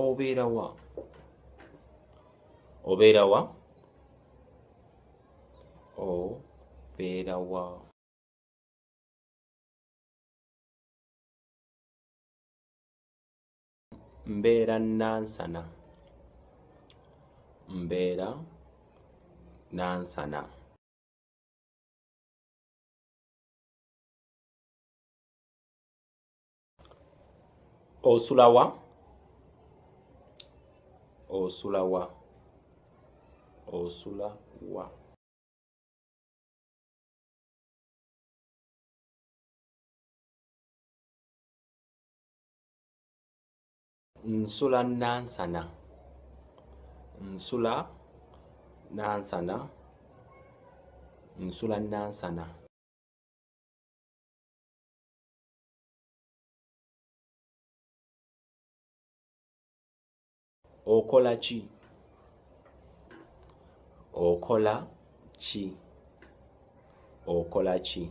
Obeera wa? Obeera wa? Obeera wa? Mbeera Nansana. Mbeera Nansana. Osula wa? Osula wa? Osula wa? Nsula Nansana. Nsula Nansana. Nsula Nansana. Okola ki? Okola ki? Okola ki?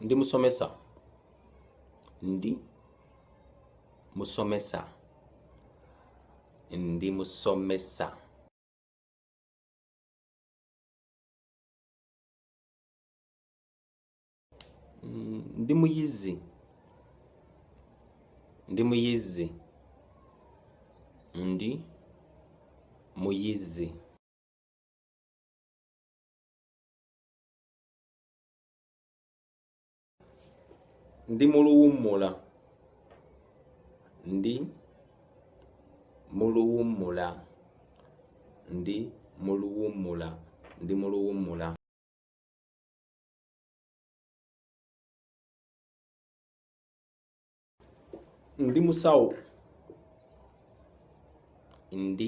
Ndi musomesa. Ndi musomesa. Ndi musomesa. Ndi muyizi. Ndi muyizi. Ndi muyizi. Ndi mu luwummula. Ndi mu luwummula. Ndi mu luwummula. Ndi mu luwummula. Ndi musawo. Ndi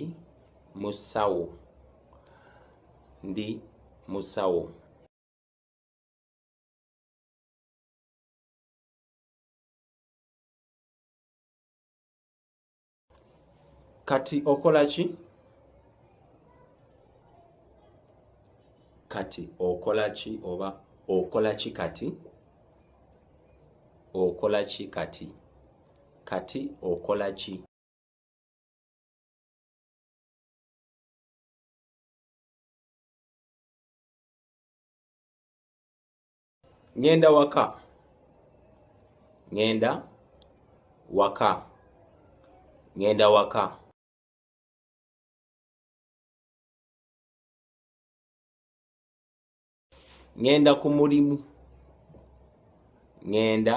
musawo. Ndi musawo. Kati okola ki? Kati okola ki oba okola ki kati? Okola ki kati? Kati okola ki? Ŋŋenda waka. Ŋŋenda waka. Ŋŋenda waka. Ŋŋenda ku mulimu. Ŋŋenda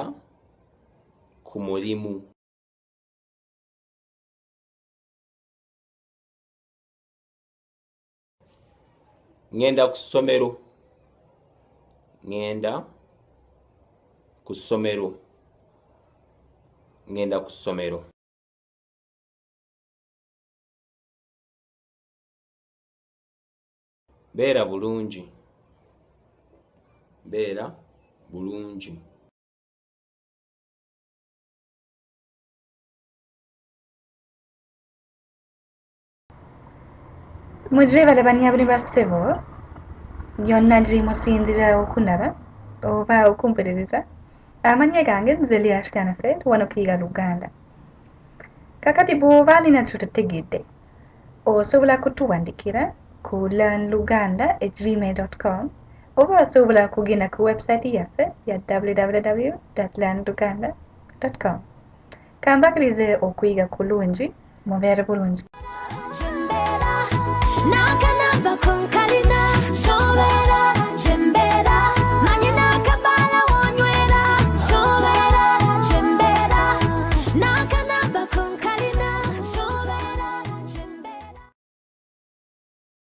ku mulimu. Ŋŋenda ku ssomero. Ŋŋenda ku ssomero. Ŋŋenda ku ssomero. Beera bulungi. Beera bulungi. Mujebale bannyabo ne bassebo yonna gye musinzira okundaba oba okumpuliriza. Amannya gange nze Leah Shanafed wano Kuyiga Luganda. Kakati bw'oba alina kyototegedde osobola kutuwandikira ku learnluganda@gmail.com oba osobola kugenda ku website yaffe ya www.learnluganda.com. Kambakirize okuyiga kulungi, mubeere bulungi. Jembera,